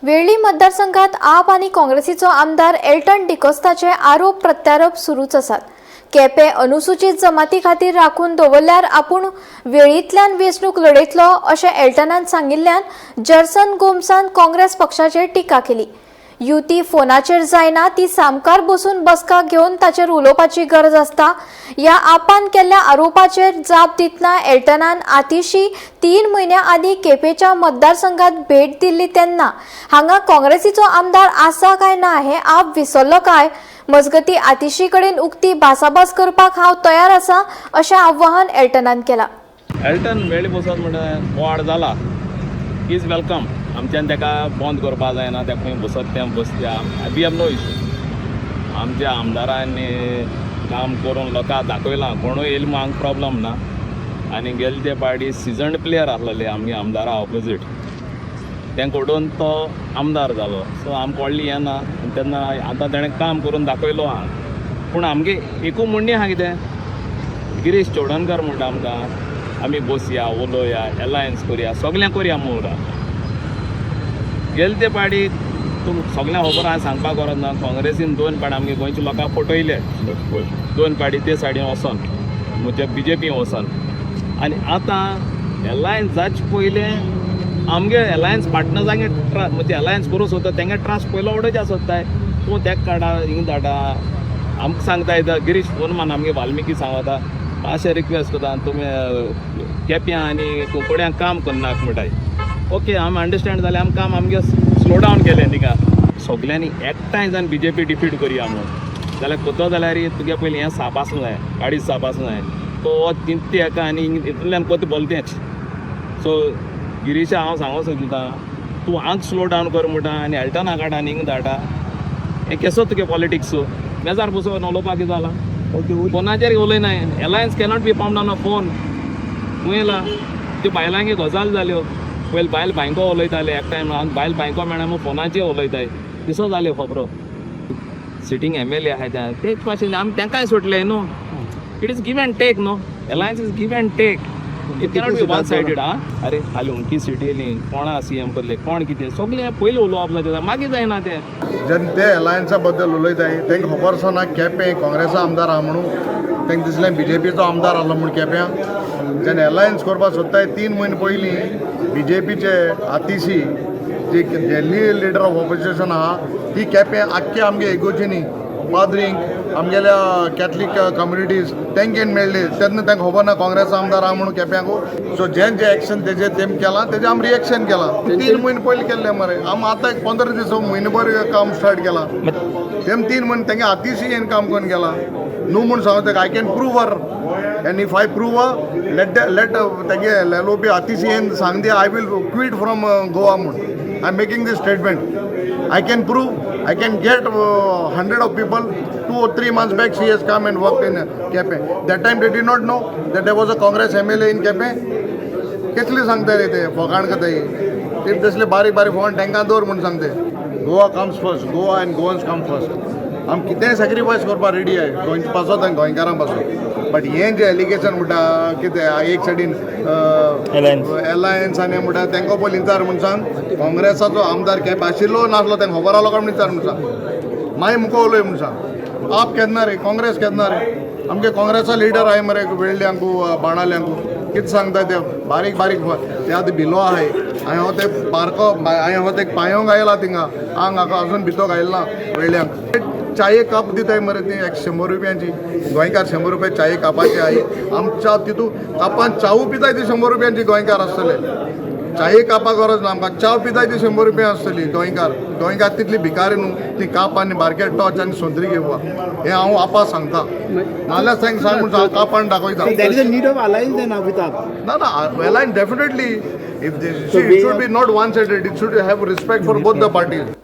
वेळ्ळी मतदारसंघात आप आनी काँग्रेसीचो आमदार एल्टन डिकोस्ताचे आरोप प्रत्यारोप सुरूच आसात. केपें अनुसूचीत जमाती खातीर राखून दवरल्यार आपूण वेळींतल्यान वेंचणूक लढयतलो अशें एल्टनान सांगिल्ल्यान जर्सन गोम्सान काँग्रेस पक्षाचेर टिका केली. युती फोनाचेर जायना, ती सामकार बसून बसका घेवन ताचेर उलोवपाची गरज आसता. ह्या आपान केल्ल्या आरोपाचेर जाप दितना एल्टनान आतिशी 3 म्हयन्यां आदीं केपेंच्या मतदारसंघात भेट दिल्ली तेन्ना हांगा काँग्रेसीचो आमदार आसा काय ना हें आप विसरलो काय? मजगती, आतिशी कडेन उक्ती भासाभास करपाक हांव तयार आसा अशें आवाहन एल्टनान केलां. एल्टन वेळी बसत म्हणटा बोवाळ जाला. Is welcome. आमच्यान ताका बंद करपा जायना. तें खंय बसत तें बसत्या, we have no issue. आमच्या आमदारांनी काम करून लोकांक दाखयलां. कोणूय येयलो म्हूण हांगा प्रॉब्लम ना. आनी गेले ते पार्टी सिजन्ड प्लेयर आसलेले आमगे आमदारा ऑपोजीट, तें कडून तो आमदार जालो. सो आमकां व्हडली हें ना. तेन्ना आतां तेणें काम करून दाखयलो आहा. पूण आमगे एकू म्हणणें आहा, कितें गिरीश चोडणकर म्हणटा आमकां, आमी बसया, उलोवया, एलायन्स करया, सगळें करया म्हणून. गेले ते पाडी तूं सगळ्यांक खबर आहा, सांगपाक गरज ना. काँग्रेसीन दोन पाडी आमगे गोंयच्या लोकांक फटयले. दोन पाडी ते सायडीन वचोन, म्हणजे बीजेपी वचोन. आनी आतां एलायन्स जावचे पयलें आमगे एलायन्स पार्टनर्सांगे म्हणजे एलायन्स करूंक सोदता, तेंगे ट्रस्ट पयलो उडोवचे सोदताय. तूं तेका काडा, हिंग धाडा, आमकां सांगता येता. गिरीश फोन मान आमगे वाल्मिकी सांगता, मातशें रिक्वेस्ट करता, तुमी केप्यां आनी कुंकड्यांक काम करनाक म्हणटाय. ओके, आमी अंडरस्टँड जालें. आमी काम आमगे स्लो डावन केलें. थिंगा सगल्यांनी एकठांय जावन बीजेपी डिफीट करया म्हणून जाल्यार कोतो जाल्यार तुगे पयलीं हें साप आसूंक जाय, गाडी साप आसूंक जाय. तो तिंती एका आनी हितूंतल्यान कोत बोलतेंच. सो गिरीशा, हांव सांगूंक सोदता, तूं हांग स्लो डावन कर म्हणटा आनी एल्टना काडा आनी हिंग धाडा. हें केसो तुगे पॉलिटिक्स? मेजार बसोन उलोवपाक कितें जालां? फोनाचेर उलयना. Alliance cannot be formed on a phone. खंय येयला त्यो बायलांगे गजाल जाल्यो. पयलीं बायल बायंको उलयताले एकठांय, हांव बायल बायको मेळना म्हूण फोनाचेर उलयताय. दिसो जाल्यो खबरो. सिटींग एमएलए आहाय ते तेच भाशेन आमी तेंकांय सोडले न्हू. It is give and take न्हू. Alliance is give and take. It cannot be one sided. आं, अरे, हाली उमकी सिटी येयली, कोणा सीएम करले, कोण कितें, सगळें पयलीं उलोवप जाता, मागीर जायना तें. जेन्ना ते अलायन्सा बद्दल उलयताय, तांकां खबर आसना केपें काँग्रेसा आमदार आहा म्हणून. तांकां दिसलें बीजेपीचो आमदार आहलो म्हूण केप्यां. जेन्ना अलायन्स करपाक सोदताय, 3 म्हयने पयलीं बीजेपीचे आतिशी जी दिल्ली लिडर ऑफ ऑपोजिशन आहा, ती केपें आख्खे आमगे इगोर्जीनी पाद्रींक, आमगेल्या कॅथलीक कम्युनिटीज तेंकेन मेळ्ळी. तेन्ना तांकां खबर ना काँग्रेस आमदार आहा म्हणून केप्यांकू. सो जें जें एक्शन तेजें तेम केलां, तेजें आमी रिएक्शन केलां. 3 म्हयने पयलीं केल्लें मरे. आमी आतां एक 15 दीस, म्हयनो भर काम स्टार्ट केलां. तेम 3 म्हयने तेंगे आतिशी येन काम करून गेला न्हू म्हूण सांगता ताका. I can prove her and if I prove, let तेगे एलओपी आतिशी येन सांग दी, I will quit from Goa म्हूण. I am making this statement. I can prove, I can get 100 of people. 2 or 3 months back, she has come and worked in Quepem. That time they did not know that there was a Congress MLA in Quepem. कसली सांगता रे ते? फोकाण करताय ते. तसले बारीक बारीक फोकाण तांकां दवर म्हूण सांगते. Goa comes first. Goa and Goans come first. आमी कितेंय सॅक्रिफायस करपाक रेडी आहे गोंयचे पासत आनी गोंयकारां पासत. बट हें जें एलिगेशन म्हणटा कितें, एक सायडीन एलायन्स आनी म्हणटा, तांकां पयलीं विचार म्हूण सांग. काँग्रेसाचो आमदार केप आशिल्लो नासलो तांकां खबर आसलो काय म्हूण विचार म्हूण सांग. मागीर मुखार उलय म्हूण सांग. आप केन्ना रे, काँग्रेस केन्ना रे? आमगे काँग्रेसा लिडर आहे मरे वेळ्ळ्यांकू, बाणाल्यांकू. कितें सांगता ते? बारीक बारीक ते आतां भिलो आहाय. हांवें हो ते बारको, हांवें हो ते पांयोंक आयला थिंगा आंग हाका अजून भितो घायला ना. वेळ्ळ्यांक चाये कप दिताय मरे ती एक 100 रुपयांची. गोंयकार 100 रुपया चाये कापाची आहे. आमच्या तितू कापान चावू पिताय ती 100 रुपयांची. गोंयकार आसतले, चाये कापा गरज ना आमकां. च्याव पिताय ती 100 रुपया आसतली. गोंयकार, गोंयकार तितली भिकारी न्हू ती काप आनी बारके टॉर्च आनी सोंदरी घेवपा. हें हांव आपा सांगता, नाल्यार सांग सांग म्हूण सांग, कापान दाखयता. So there is a need of alliance then now with AAP. No, alliance definitely. If this, So see, we it should are- be not one-sided. It should have respect for both the parties.